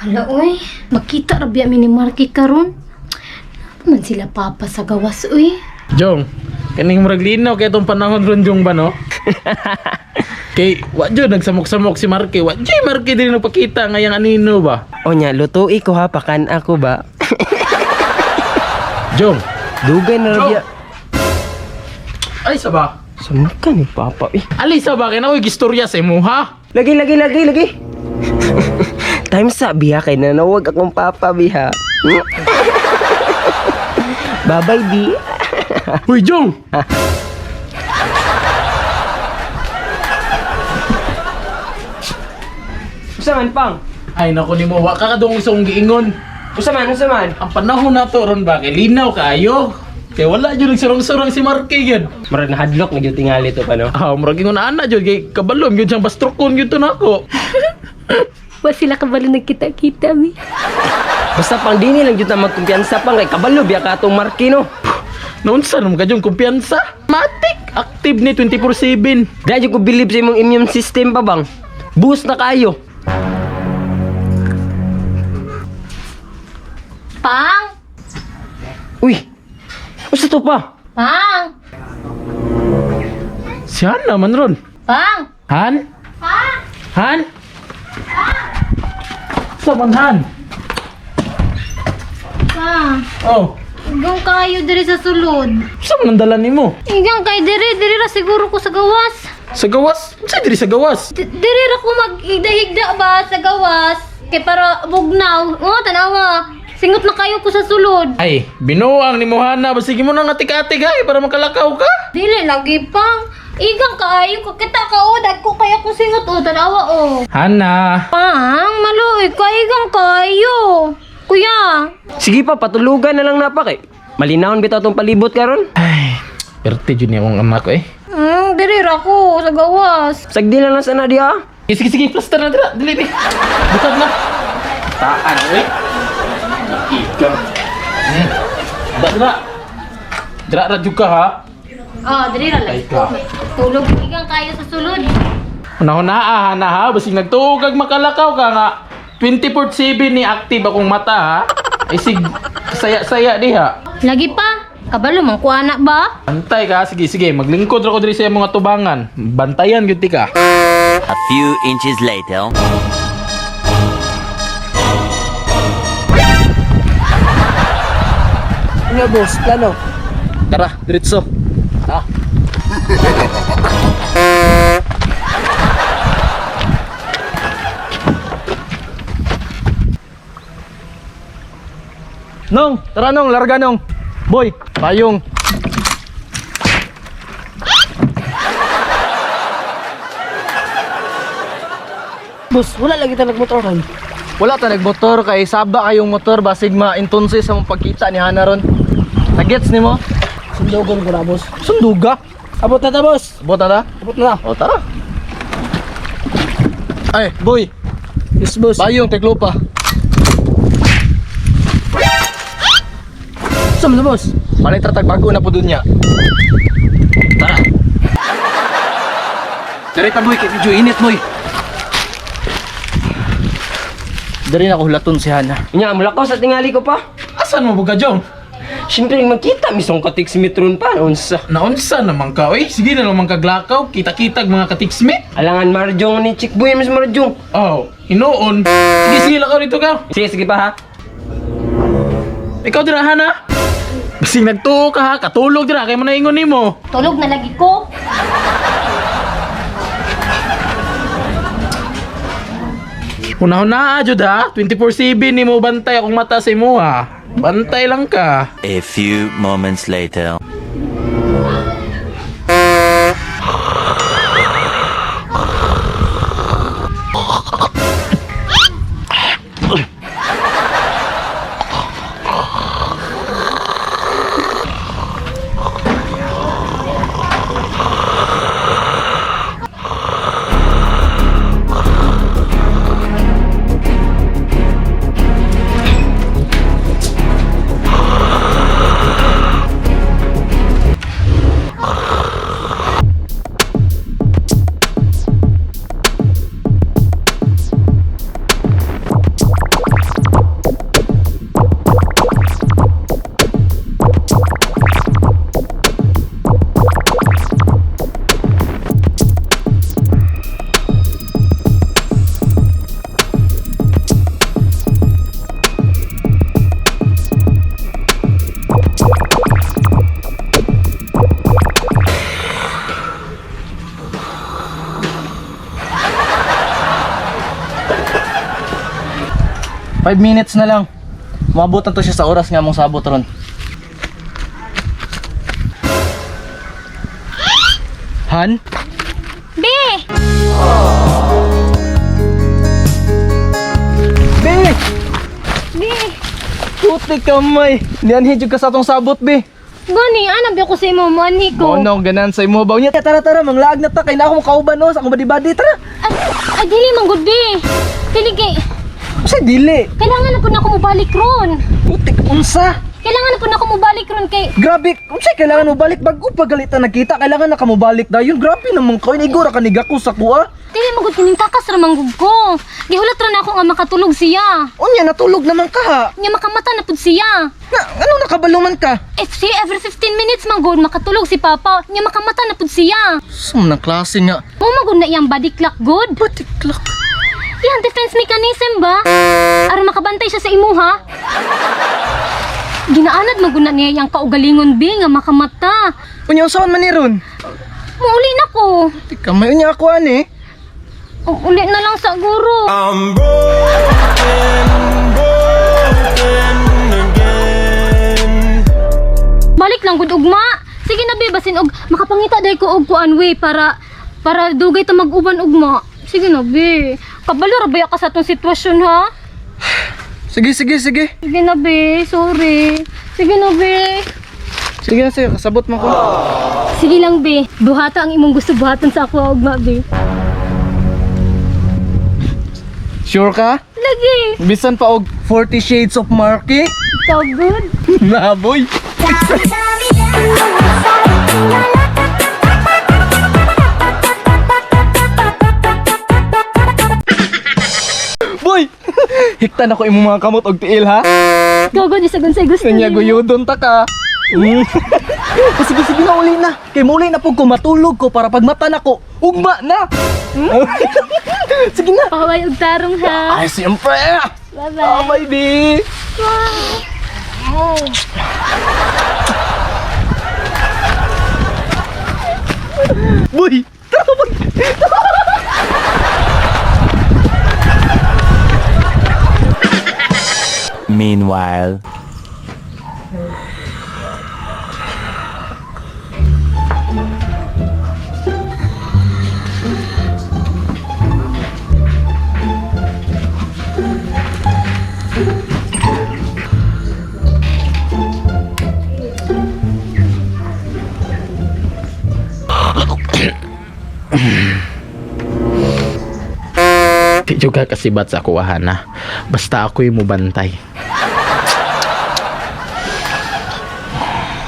Hala oy, makita ra biya mi ni Marky karon. Napa man sila papa sa gawas oy. Jong, kaning murag linaw kay itong panahon ron Jong ba no? Kay wa jud nagsamok-samok si Marky. Wa jud Marky dili nagpakita ngayang anino ba? Onya, lutui ko ha, pakan ako ba? Jong, Dugay na Jong! rabya. Ay sa ba? Samuka ni Papa eh. Ali sa ba kay nakoy gistorya sa imo ha? Lagi, lagi, lagi, lagi. Time sa biha kay nanawag akong papa biha. Bye-bye, bi. Uy Jong. Usa man pang. Ay nako nimo wa ka kadung sa akong giingon. Usa man, usa man. Ang panahon nato ron ba kay linaw kaayo. Kay wala jud nagsurong-surong si Marky gyud. Murag nahadlok na gyud tingali to pa no. Ah, murag ingon ana jud kay kabalom gyud siyang bastrukon gyud to nako. Wa sila kabalo nagkita-kita mi. Basta pang dini lang jud ta magkumpiyansa pang kay kabalo biya ka atong Marky no. Naunsa naman ka Jong kumpiyansa? Matik active ni 24/7. Dahil jud ko believe sa imong immune system pa bang. Boost na kayo. Pang! Uy. Usa to pa? Pang! Si Han naman ron. Pang! Han? Han? Sa man Han? Pang! Oh, Igang kayo diri sa sulod. sa man ang dala nimo? Igang kay diri, diri ra siguro ko sa gawas. Sa gawas? Unsa diri sa gawas? Diri ra ko maghigda-higda ba sa gawas kay para bugnaw. Oh, tanawa. Singot na kayo ko sa sulod. Ay, binuang nimo Hana, basig mo nang atik-atik ay para makalakaw ka. Dili lagi pang. Igang kaayo ko kita ka o dagko kaya ko singot o tanawa o. Hana. Pang, maluoy ka igang kayo. Kuya, Sige pa, patulugan na lang na pa kay. Malinawon bitaw tong palibot karon. Ay, perte jud niya akong anak ko eh. Diri ra ko sa gawas. Sagdi lang lang sana diha. Sige, sige, sige, plaster na dira. Dili, dili. Bukad na. Taan, oy. Igang. Da, dira. Dira ra jud ka ha. Oh, diri ra Ay lang. ka. Tulog igang kayo sa sulod. Unahon na ah, na ha, basig nagtuog kag makalakaw ka nga. 24/7 ni active akong mata ha. Ay sig saya-saya diha. Lagi pa. Kabalo man ko anak ba? Antay ka, sige sige, maglingkod ra ko diri sa imong mga tubangan. Bantayan gyud ti ka. A few inches later. Ano boss, plano? Tara, diretso. Ha. Nong, tara nong, larga nong. Boy, payong. Boss, wala lagi ta nagmotor ron. Wala ta nagmotor kay saba kayong motor basig ma-intonse sa mong pagkita ni Hana ron. Nagets nimo? Sundugon ko na, boss. Sunduga. Abot na ta, boss. Abot na ta? Abot na. O tara. Ay, boy, Yes, boss. payong teklopa. Saan na, boss? Palit ra tag bago na po dun niya. Tara. Diri pa boy, kay medyo init boy. Diri na ko hulaton si Hana. Nya, mulakaw sa tingali ko pa. Asan mo buka jong? Siyempre, magkita misong katik si Mitron pa. Unsa. Naunsa naman ka oy. Sige na lang kaglakaw, kita-kitag mga katiksmit. Alangan Marjong ni Chick Boy, Miss Marjong. Oh, hinuon. Sige sige lakaw dito ka. Sige, sige pa ha. Ikaw dira Hana. Basig nagtuo ka ha, katulog dira kay mo naingon nimo. Tulog na lagi ko. Unahon na jud ha. 24/7 nimo bantay akong mata sa imo ha. Bantay lang ka. A few moments later. 5 minutes na lang. Maabot na to siya sa oras nga mong sabot ron. Han? Be! Be! Be! Puti kamay! Nianhi jud ka sa atong sabot, be. Gani, ana ba ko sa imo mo anhi ko? Mo no ganan sa imo ba niya. Tara tara, manglaag na ta kay na ako makauban no sa akong badi-badi tara. Ay, ay dili man gud be. Dili kay Usa dili. kailangan na pud nako mobalik ron. Putik unsa? Kailangan na pud nako mobalik ron kay Grabe, unsay kailangan mo balik bago pa galita nagkita, kailangan na ka mobalik dayon. Grabe naman ka, igora ka nigako sa kuha. dili man gud kining takas ra man gud ko. Gihulat ra na ako nga makatulog siya. Unya natulog naman ka ha. Nya makamata na pud siya. Na, ano nakabaluman ka? If si every 15 minutes man gud makatulog si Papa, nya makamata na pud siya. Sum na klase nga. Mo man gud na iyang body clock good. Body clock. Iyang defense mechanism ba? Aron makabantay siya sa imuha. Ginaanad man gud na niya iyang kaugalingon bi nga makamata. Unya unsaon man ni ron? Muuli na ko. Tika may unya ako ani. Uli na lang sa guro. I'm broken, broken again. Balik lang gud ugma. Sige na be, basin og makapangita day ko og kuan way para para dugay ta mag-uban ugma. Sige na be. Kabalo ra baya ka sa atong sitwasyon ha? Sige sige sige. Sige na be, sorry. Sige na be. Sige na sige, kasabot mo ko. Sige lang be. Buhata ang imong gusto buhaton sa ako ugma be. Sure ka? Lagi. Bisan pa og 40 Shades of Marky. So good. Naboy. Boy! Hiktan ako imong mga kamot og tiil ha. Go go di sa gunsay gusto Kanya nimo. guyodon ta ka. Sige sige na uli na. Kay muli na pug ko matulog ko para pag mata nako, ugma na. Sige na. Pahaway og tarong ha. Ay, siyempre. Bye-bye. Ah, baby. Boy, tara boy. Meanwhile. Di juga kasibat sa kuha na. Basta ako'y mubantay.